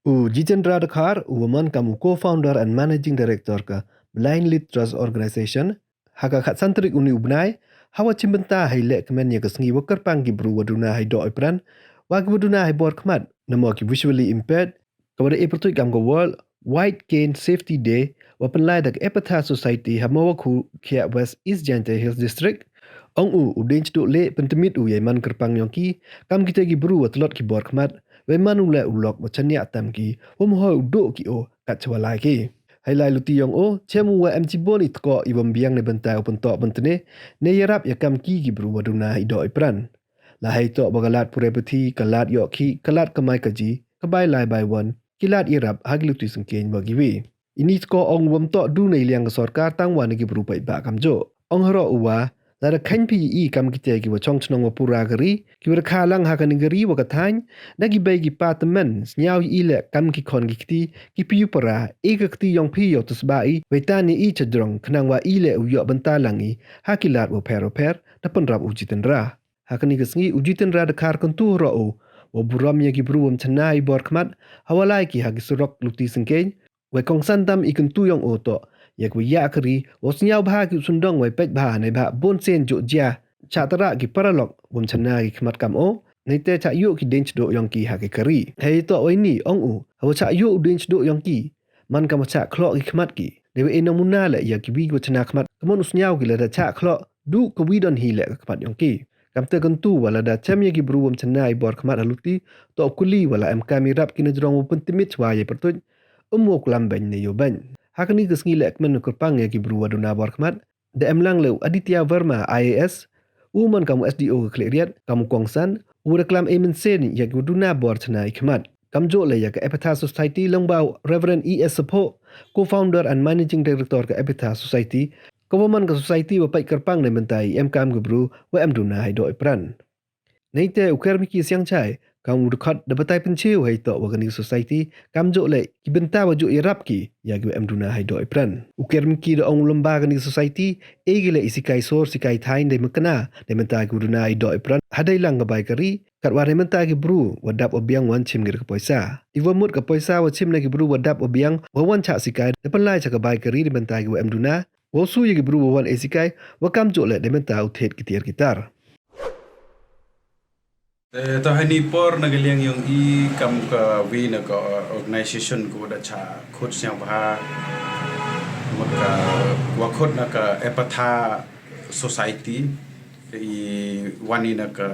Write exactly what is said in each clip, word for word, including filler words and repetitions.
U Jitendra Dkhar, u wa man kam u co-founder and managing director ka Blind Lead Trust Organization, ha ka khatsan tarik uni u bnai, hawa chimbynta hei lehkmen ya ka sngi wa kyrpang ki bru wa duna hei doh i pran, wa ki wa duna hei bor khmat, namo ki visually impaired, ka wa da e pyrtuit kam ka World White Cane Safety Day, wa pynlai da ka Epatha Society ha Mawakhu, Khiah West, East Jaintia Hills District. Ong u, u deng chduh leh pyntymit u yei man kyrpang yong ki, kam kita ki bru wa tlot ki bor khmat, wei man u leh u lok wa chaniah tam ki, wa mhoi u duh ki o, kat chwa lai ki. Hei lai luti yong o, chem u wa em chibun i tkoh i wa mbiang neibynta u pyntoh pyntne, ne yarap ya kam ki ki bru wa duna i doh i pran. La hei toh wa ka lad pure puthi, ka lad yoh khih, ka lad kamai kaji, ka bai lai bai wan, ki lad yarap ha ki luti syngkien wa ki wi. Ini tkoh ong wa ym toh du nei liang ka sorkar tang wa na ki bru paidbah kamjooh. Ong haroh u wa, lada kheiñ phi i kam kita ki wa chong chnong wa pura ka ri, ki wa da kha lang ha kani ka ri wa ka thaiñ, na ki bei ki pa tymmen, sniaw i leh kam ki khon ki kti, ki pi u para, i ka kti yong phi yow tysba i, wei tan i chajrong, khnang wa i leh u yoh bynta lang i, ha ki lad wa pher wa pher, da pynrap u Jitendra. Ha kani ka sngi u Jitendra Dkhar kyntu haroh u, wa burom ya ki bru wa ym chana i bor khmat, hawa lai ki ha ki surok luti syngkien, wei kongsan tam i kyntu yong o toh, ya ki wa yah ka ri, wa sniaw bha ki u syndong wei peit bha neibha bun sien jooh jia, chah tara ki paralok, wa ym chana ki khmat kam o, neite chah yoh ki deng chduh yong ki ha ki ka ri. Hei toh wei ni, ong u, hawa chah yoh u deng chduh yong ki, man kam wa chah khloh ki khmat ki. Dei wa e namuna leh ya ki wi wa chana khmat, ka mon u sniaw ki lada chah khloh, du ka wi don hi leh ka khmat yong ki. Kam te kyntu wa lada chem ya ki bru wa ym chana i bor khmat ha luti, toh kuli wa la em kam i rap ki na jrong wa pyntymit chwa yei pyrtuit, um wow klam beiñ ne yoh beiñ. Ha kani ka sngi lehkmen u kyrpang ya ki bru wa duna bor khmat, da em lang leh u Aditya Verma, I A S, u man kam u S D O ka Khliehriat, kam u kongsan, u da klam e mynsiem ya ki wa duna bor chana i khmat. Kamjooh leh ya ka Epatha Society lyngba u Reverend E S Saphoh, co-founder and managing director ka Epatha Society, ka wa man ka society wa peit kyrpang neibynta i em kam ki bru wa em duna hei doh i pran. Neite u Kermiki Siangchai, kam u dkhot da batai pynchiew hei toh wa kani ka society, kamjooh leh ki bynta wa jooh yarap ki, ya ki wa em duna hei doh i pran. U Kermiki da ong u lyngba kani ka society, e ki leh i sikai sor sikai thaiñ dei mkna, neibynta ki wa duna i doh i pran, hadei lang ka bai ka ri, katwa neibynta ki bru, wa dap wa biang wan chim ki da ka poisa. I wa mut ka poisa wa chim na ki bru wa dap wa biang, wa wan chah sikai, da pynlai cha ka bai ka ri neibynta ki wa em duna, wow su ya ki bru wa wan e sikai, wa kamjooh leh neibynta u thied ki tiar ki tar. Te toh heini por na ka liang yong i kam ka wi na ka organization ka wa da chah khut sniaw bha, mut ka wa khut na ka Epatha Society, i wan i na ka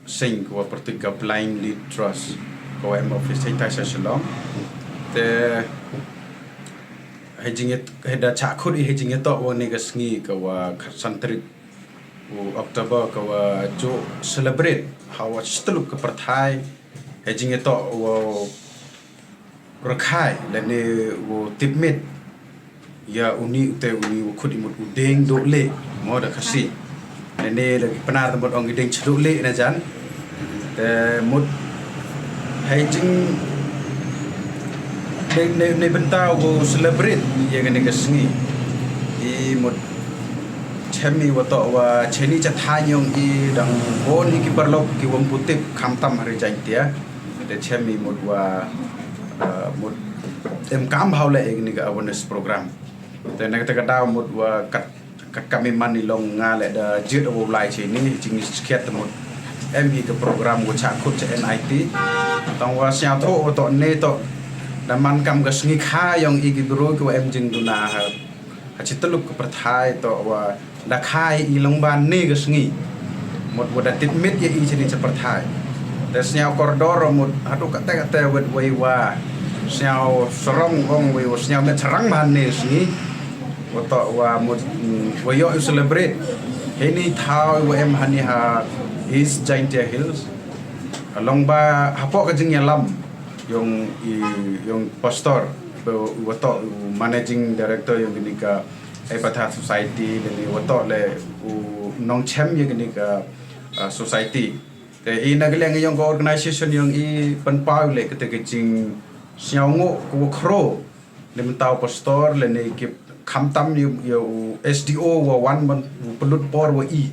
seng ka wa pyrtuit ka Blind Lead Trust, ka wa em office hei tai sa Shillong. Te hei jingit, hei da chah khut i hei jingit toh wa ni ka sngi ka wa khatsan tarik u October ka wa jooh celebrate hawa chitlup ka pyrthai, hei jingit toh wa rakhai lane wow tipmit ya uni ute uni wa khut i mut u deng duh leh, mo da Khasi. Lane da ki Pnar da mut ong i deng chduh leh na jan. Te mut hei jing ne, ne, neibynta wow celebrate ya kani ka sngi. I mut chem i wa toh wa cheni cha thaiñ yong i dang bun i ki paralok ki wa ym pu tip khamtam ha ri Jaintia. Te chem i mut wa, ah, mut em kam bha u leh ya kani ka awareness program. Te na kata ka daw mut wa kat, kat kam i man i long nga leh da jied wow lai cheni, jingskhiat mut em hi ka program wa chah khut cha N I T. Tang wa sniawthuh wa toh ne toh da man kam ka sngi kha yong i ki bru ki wa em jingduna ha ha chitlup ka pyrthai toh wa da kha i lyngba ni ka sngi. Mut wa da tipmit ya i chini cha pyrthai. Te sniaw kordor mut hatu kate kate wet wei wa sniaw sarong ong wei wa sniaw met sarang bha ni sngi. Wa toh wa mut, mm, wa yoh i celebrate. Heini thaw wa em hani ha East Jaintia Hills. Lyngba hapoh ka jingyalam yong i, yong pastor, wa toh u managing director yong kani ka Epatha Society, lane wa toh leh u nongchem ya kani ka, ah, society. Te i na ka liang yong ka organization yong i pynpaw leh kata ka jingsniawnguh ka wa khraw, neibynta u pastor lane ki khamtam ya u S D O wa wan ban u pynlut por wa i.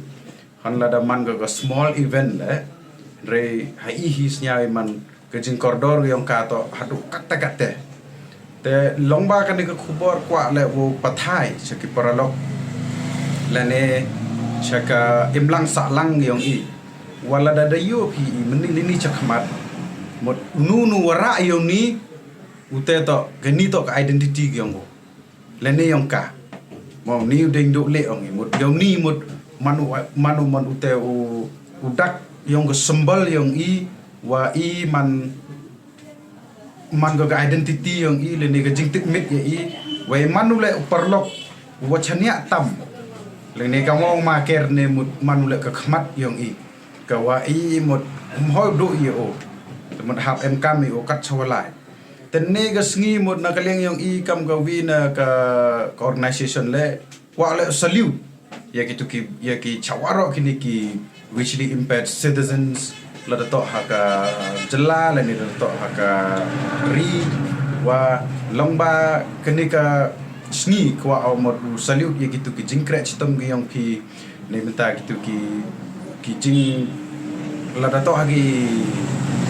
Hanlada man ka, ka small event leh, hynrei ha i hi sniaw i man Ka jingkordor yong ka toh haduh katte katte. Te long ba kani ka khubor kwah le wow pathai cha ki paralok, lane cha ka imlang sahlang yong i. Wa lada da yoo phi i mynni lini chakhmat, mut unu unu wa rah yong ni, u te toh, kani toh ka identity yong u. Lane yong ka. Mo ni u deng duh le ong i, mut yong ni, mut man u, man u, man u te u, u dak yong ka symbol yong i, wa i man, man ka, ka identity yong i, lane ka jingtipmit ya i, wa i man u le u paralok wa chaniah tam. Lane ka mong ma ker ne, mut man u le ka khmat yong i. Ka wa i mut um hoi duh ya o. Te mut hap em kam i o kat cha wa lai. Te ne ka sngi mut na ka liang yong i kam ka wi na ka, ka organization le, kwah le salute ya ki tu ki, ya ki cha waroh kini ki visually impaired citizens, lada toh ha ka jylla lane lada toh ha ka ri, wa long ba kani ka sngi kwah o mut u salute ya ki tu ki jingkreh chitom ki yong phi, neibynta ki tu ki, ki jing, lada toh ha ki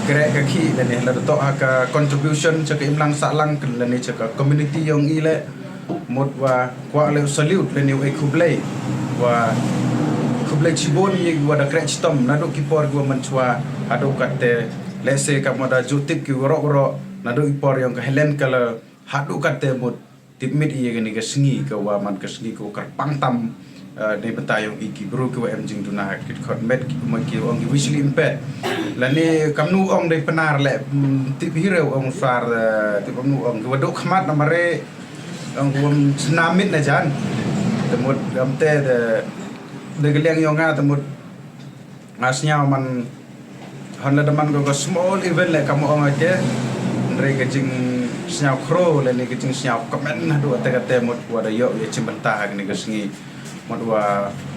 kreh ka khih, lane lada toh ha ka contribution cha ka imlang sahlang, lane cha ka community yong i le, mut wa kwah le u salute, lane u e khublei, wa khublei chibun ya ki wa da kreh chitom naduh ki por ki wa mynchwa haduh katte, lehse kam wa da ju tip ki waroh waroh, naduh ki por yong ka Helen Keller haduh katte, mut tipmit i ya kani ka sngi ka wa man ka sngi ka wa kyrpang tam, eh, neibynta yong i ki bru ki wa em jingduna ha ki dkhot met, ki wa ong ki visually impaired. Lane kamnu ong dei Pnar le, mm, tip hi re ong sar, eh, tip kamnu ong ki wa duh khmat na mare, ong ki wa snamit na jan. Te mut kam te de, de ka liang yong nga te mut nga sñiaw man, hon lada man ko ka small event le kam ong ake, hynrei ka jingsñiaw khro lane ka jingsñiaw kmen haduh katte katte mut wa da yoh ya chimbynta ha kani ka sngi. Mut wa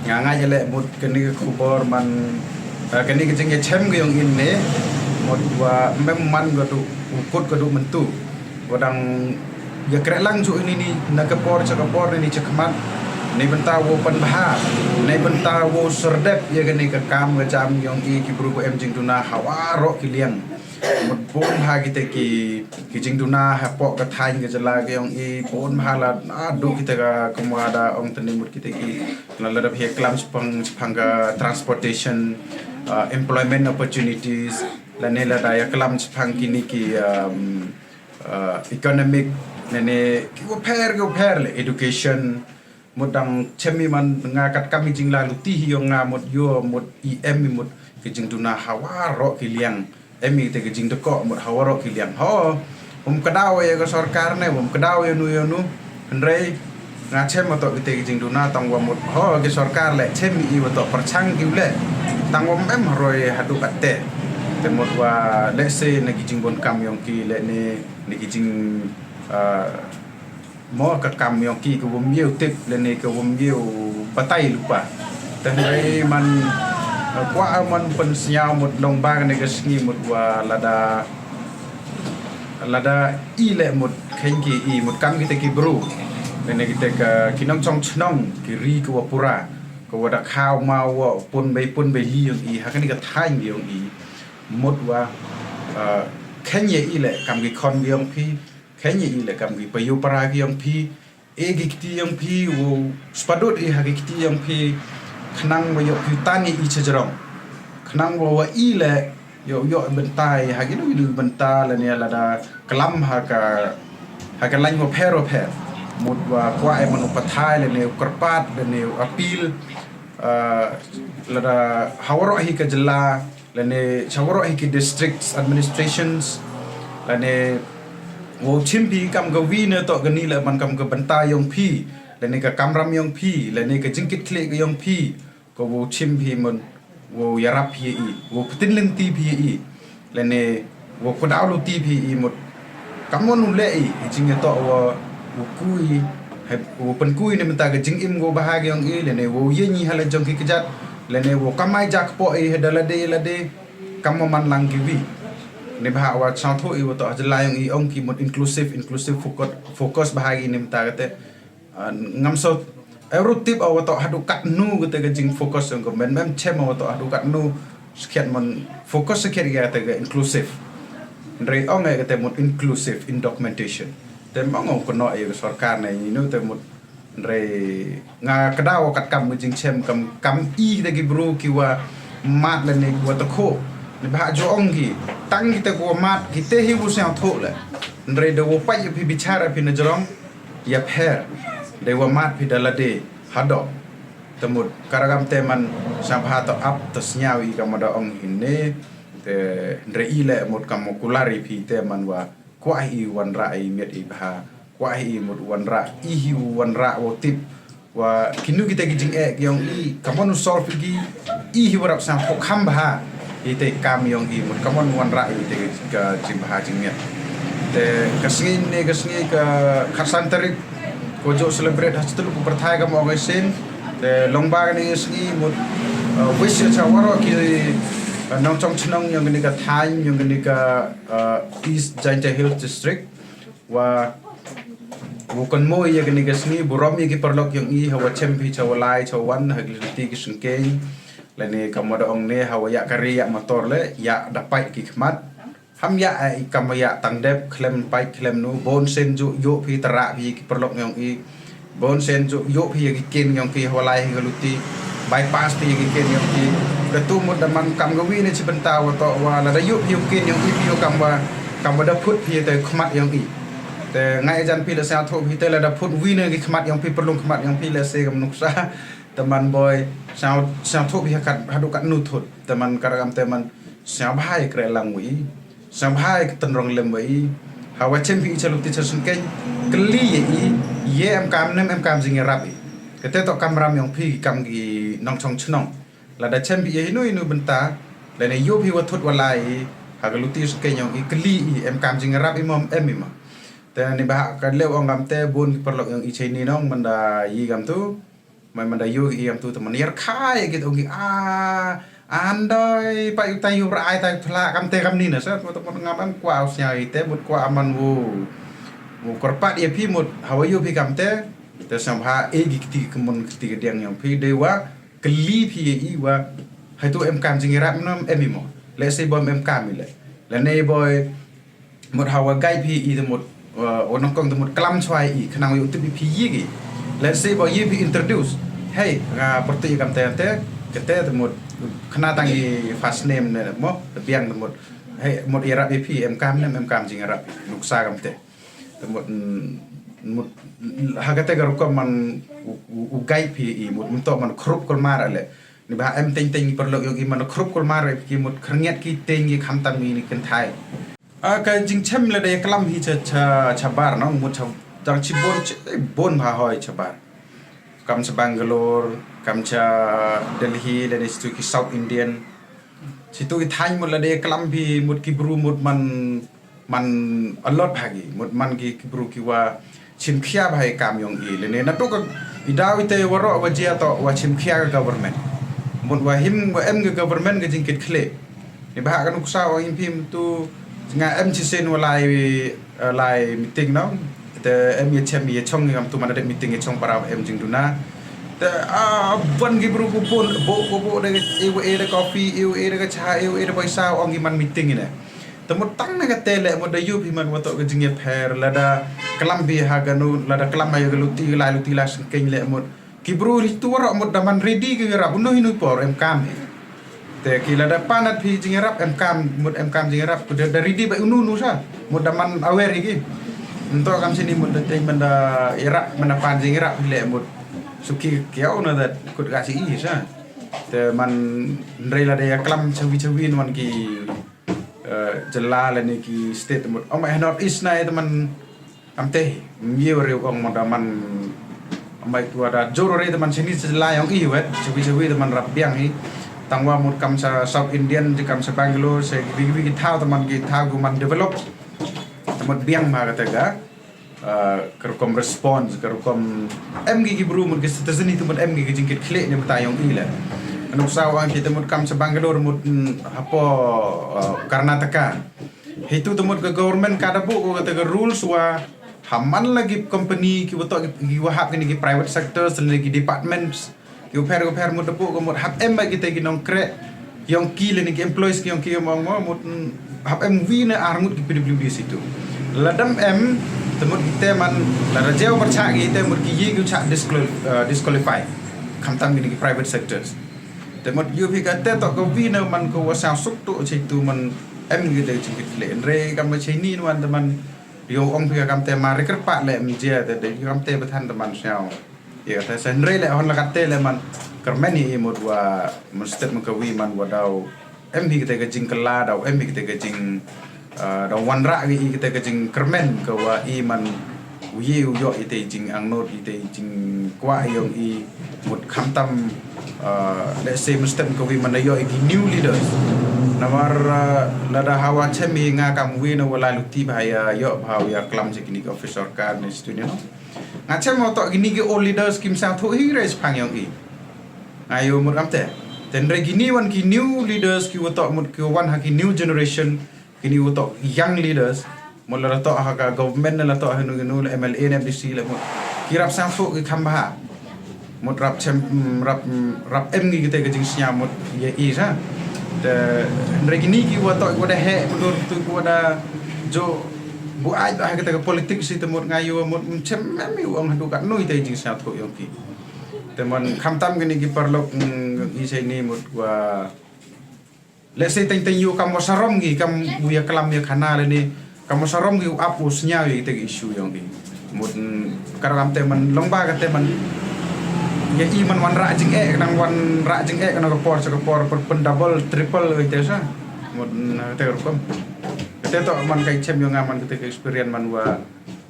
nga ngait le mut kani ka khubor man, eh, kani ka jingchem ka yong i ne, mut wa mem man ka duh u kut ka duh myntu. Wa dang ya kreh lang ju ini ni na ka por cha ka por, ini chakhmat, neibynta wow pynbha, neibynta wow serdep ya kani ka kam ka jam yong i ki bru wa em jingduna ha waroh ki liang. Mut bun ha kite ki, ki jingduna hapoh ka thaiñ ka jylla ka yong i, bun ha la, ah, duh kite ka, kam wa da ong te ne mut kite ki, la, lada phi klam chaphang, chaphang ka transportation, ah, employment opportunities, lane lada ya klam chaphang kini ki, um, ah, economic, lane ki wa pher, ki wa pher le education. Mut dang chem i man nga kat kam i jingla luti hi yong nga mut yoh mut i em i mut ki jingduna ha waroh ki liang. Em i te ki jingdakot mut ha waroh ki liang. Ho, um kdaw ya ka sorkar ne, um kdaw ya nu ya nu. Hynrei nga chem wa toh kite ki jingduna tang wa mut, ho, ki sorkar le chem i wa toh pyrchang ki u le. Tang wa em haroi haduh katte. Te mut wa lehse na ki jingbun kam yong ki le ne, ne ki jing, ah, mo ka kam yong ki ka wym yoh tip lane ka wym yoh batai lypa. Te hynrei man, eh, kwah man pynsñiaw mut long ba kani ka sngi mut wa lada, lada i le mut kheiñ ki i mut kam kite ki bru, lane kite ka ki nongchong chnong ki ri ka wa pura, ka wa da khaw ma wa pun bei pun bei li yong i ha kani ka thaiñ yong i, mut wa, eh, kheiñ ya i le kam ki khon ki yong phi, kheiñ ya i le kam ki payu para ki yong phi, e ki kti yong phi, wow spadut i ha ki kti yong phi, khnang wa yoh phi tan i chajrong. Khnang wa wa i le yoh, yoh bynta i ha ki nu, nu bynta lane lada klam ha ka, ha ka lain wa pher wa pher. Mut wa kwah e man u pathai lane u kyrpad lane u appeal, ah, lada ha waroh hi ka jylla, lane cha waroh hi ki districts administrations, lane wow chim phi kam ka wi ne toh kani le man kam ka bynta yong phi, lane ka kamram yong phi, lane ka jingkit khlieh ka yong phi, ka wow chim phi man, wow yarap phi i, wow pynlynti phi i, lane wow kdaw luti phi i mut. Kam wa nu le i, i jingtoh wa, wow kui, hei, wow pynkui neibynta ka jingim wow bha ka yong i, lane wow ye ni ha la jong ki kjat, lane wow kamai jak po i, hei da lade, lade, kam wa man lang ki wi. Neibha wa chang tho i wa toh ha jylla yong i ong ki mut inclusive, inclusive focus, focus bha ki neibynta kate. Ah, ngam so, eh, ru tip wa toh haduh katnu kate ka jing focus yong ka men, mem chem wa toh haduh katnu, sakhiat man focus sakhiat ya kate ka inclusive. Hynrei ong e kate mut inclusive in documentation. Te mong ong ko no ya ka sorkar ne inu te mut hynrei nga kdaw kat kam ka jingchem kam kam i te ki bru ki wa mat le ne ki wa takho. Ne bha jo ong ki tang ki te ko mat ki te hi u sñiaw tho le. Hynrei da wo pai phi bichar phi na jrong ya pher. Da wa mat phi da lade hado. Te mut kara kam te man sñiaw bha to ap to sñiaw i kam da ong hi ne. Te hynrei i le mut kam mo kular i phi te man wa kwah i wanrah i miat i bha, kwah i mut wanrah i hi u wanrah wa tip wa kinu kita ki jingeh ki yong i, kam wan u solve ki i hi warap sang ko kham bha i te kam yong i mut kam wan wanrah i te ka jingbha jingmiat. Te ka sngi ne ka sngi ka khatsan tarik ko jo celebrate ha Chtulu ko pyrthai ka mo ka sin. Te long ba ka ni sngi mut, uh, wish cha waroh ki, uh, nongchong chnong yong ka ni ka thaiñ yong ka ni ka, uh, East Jaintia Hills District. Wa u kon mo ya ka ni ka sngi burom ya ki paralok yong i ha wa chem phi cha wa lai cha wa wan ha ki lynti ki sngkeiñ. Lane kam wa da ong ne ha wa ya kari ya motor le ya da pait ki khmat. Ham ya, eh, i kam wa ya tang dep khlem pait khlem nu bon sen ju yo phi tara phi ki paralok yong i. Bon sen ju yo phi ya ki ken yong phi ha wa lai hi ka luti. Bypass phi ya ki ken yong phi. Ka tu mut da man kam ka wi ne chi bynta wa to wa la da yo phi ya ken yong i phi yo kam wa kam wa da phut phi ya te khmat yong i. Te ngai jan phi la sa tho phi te la da phut wi ne ki khmat yong phi pyrlung khmat yong phi la se kam nuksa. Te man boi sa sa tho phi ha kat hadu kat nu thut. Te man kara kam te man sa bha ya kre lang wi. Sa bha ya ka tynrong lem wi. Ha wa chem phi i cha luti cha sngkeiñ kylli ya i ye em kam nem em kam jingyarap i. Kate to kam ram yong phi kam ki nongchong chnong. La da chem phi ya hinu hinu bynta la ne yo phi wa thut wa lai i ha ka luti sngkeiñ yong i kylli i em kam jingyarap i mo em i mo. Te ni bha ka le ong kam te bun ki paralok yong i chei ni nong man da yi kam tu. Mai man da yo i am tu te man yar khai ki ong ki a andoi pa yu tai yu rai tai thla kam te kam ni na sa mut mut ngam am kwa u sñiaw i te mut kwa man wu. Mut kyrpad ya phi mut ha wa yo phi kam te. Te sam ha e ki kti ki mun kti ki diang yong phi de wa kylli phi ya i wa. Hai tu em kam jingyarap nam em i mo. Le se bom em kam i le. Le ne boi. Mut ha wa gai phi i te mut, uh, wa nongkong te mut klam chwa i khnang yu tip i phi yi ki. Let's say ba yi phi introduce. Hey, nga pyrtuit i kam te te, kate te mut khana tang i first name ne mo, te biang te mut. Hey, mut i rap i phi em kam ne em kam jingyarap nuksa kam te. Te mut, mm, mut ha kate ka rukom man u, u, u gai phi i mut mto man khrup kulmar ale. Ni ba em teng teng i paralok yong i man khrup kulmar i phi mut khyrngiat ki teng i khamtam i ni kynthai. A ka jingchem le da ya klam hi cha cha cha bar no mut cha dang chi bon chi bon bha hoi cha bar. Kam cha Bangalore, kam cha Delhi le ne situ ki South Indian. Situ ki thaiñ mut le da ya klam hi mut ki bru mut man man a lot bha ki mut man ki ki bru ki wa chim khia bha i kam yong i le ne na tu ka i daw i te waroh wa jia to wa chim khia ka government. Mut wa him wa em ka government ka jingkit khle. Ni bha ka nuksa wa im phim tu nga em chi sen wa lai, eh, lai meeting no. Te em ya chem ya chong ngam tu man da meeting ya chong para em jingduna. Te a ban ki bru ku pun bo ku bo de e wa e de coffee e wa e de ka cha e wa e de paisa ong ki man meeting ne. Te mut tang na ka te le mut da yu phi man wa to ka jingya pher lada klam phi ha ka nu lada klam ha ya ka luti lai luti la sengkeng le mut. Ki bru ri tu waroh mut da man ready ki rap unu hinu por em kam hi. Te ki lada panat phi jingrap em kam mut em kam jingrap ku da, da ready ba unu nu sa mut da man aware hi ki. Nto kam sini mut da teng man da irap man da pan jingrap hi le mut suki kiau na da kut ka si i sa. Te man ndrei lada ya klam chawi chawi man ki, eh, jylla lane ki state mut. Ong ma North East na te man am te, myew re ong mut da man, am ai tu ada jor re te man sini jylla yong i wet, chawi chawi te man rap biang hi. Tang wa mut kam sa South Indian, je kam sa Bangalore, sa ki bigi bigi thaw te man ki thaw ku man develop. Te mut biang ma ka te ga. Ah, ka rukom response, ka rukom em ki ki bru mut ki citizen hi tu mut em ki ki jingkit khlieh ni bata yong i le. Nuksa wa ki te mut kam sa Bangalore mut, mm, hapo, ah, Karnataka. Hi tu te mut ka government ka da buh ko ka te ka rules wa ha man la ki company ki wa to ki, ki wa hap ki ni ki private sectors, ni ki departments. Ki u pher, u pher mut da buh ko mut hap em ba ki te ki nongkreh. Ki yong ki le ni ki employees ki yong ki mong mo mut, mm, Hap em wi ne ar ngut ki P W D situ. Lada em, te mut ki te man, lada jia u pyrchah ki te mut ki ye ki u chah disqual-, uh, disqualify. Khamtam kini ki private sectors. Te mut yoh phi ka te toh ka wi ne man ko wa sñiaw suk tu situ man em ki te jingkit kle. Hynrei kam ma chini wan te man yoh ong phi ka kam te ma re kyrpad le em jia te de kam te bathan te man sñiaw. Ya, te sa hynrei le hon la ka te le man kyrmen i mut wa man step man ka wi man wa daw em hi kite ka jingkylla, daw em hi kite ka jing, ah, daw wanrah ki i kite ka jingkyrmen ka wa i man u ye u yoh ite jingangnud, ite jingkwah yong i mut khamtam, ah, let's say man step man ka wi man da yoh i ki new leaders. Namar, ah, lada hawa chem i nga kam wi na wa la luti bha ya yoh bha ya klam se kini ka office sorkar ne situ ne no. Nga chem wa toh kini ki old leaders kim sñiawthooh hi re chphang yong i. Nga yoh mut kam te. Te hynrei kini wan ki new leaders ki wa toh mut ki wan ha ki new generation, kini wa toh young leaders. Mut la toh ha ka government ne la toh ha nu nu le M L A ne M D C le mut. Ki rap sñiawthooh ki kham bha. Mut rap chem, mm, rap, mm, rap em ngi kite ka jingsñiaw mut ya i sa. Te hynrei kini ki wa toh ki wa da heh, mut tu ki wa da jo bu ai da ha kite ka politics i te mut nga yoh mut, mm, chem em i wa ong hadu ka nu ite jingsñiawthooh yong ki. Te man khamtam kini ki paralok, mm, i sa ini mut wa, let's say, teng teng yoh kam wa sarom ki, kam u ya klam ya khana le ni, kam wa sarom ki u ap u sñiaw ya kite ki issue yong ki. Mut, mm, ka kam te man long ba ka te man ya i man wanrah jingeh, nang wanrah jingeh, nang ka por sa ka por, pyn, pyn double, triple, ite sa. Mut, mm, te rukom. Te toh man ka chem yong nga man kite ka experience man wa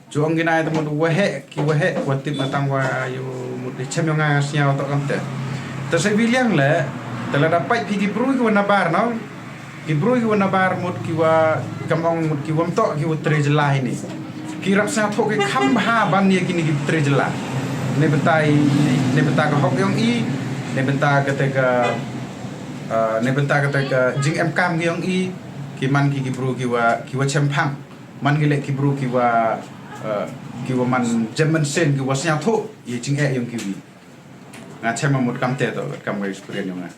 Ju ong ki nai te mut wa heh, ki wa heh, wa tip na tang wa yoh mut de chem yong nga sñiaw toh kam te. Te sa wi liang le, te lada pait phi ki bru ki wa nabar no. Ki bru ki wa nabar mut ki wa kam ong mut ki wa mtoh ki wa tre jylla hi ni. Ki rap sñiawthooh ki kham bha ban ya kini ki tre jylla. Ne bynta i, ne bynta ka hok yong i, ne bynta ka te ka, ah, ne bynta ka te ka jingemkam ki yong i, ki man ki ki bru ki wa, ki wa chemphang. Man ki le ki bru ki wa, eh, ki wa man jem man sien ki wa sñiawthooh ya jingeh yong ki wi. Nga chem mut kam te toh, kam ka experience yong nga.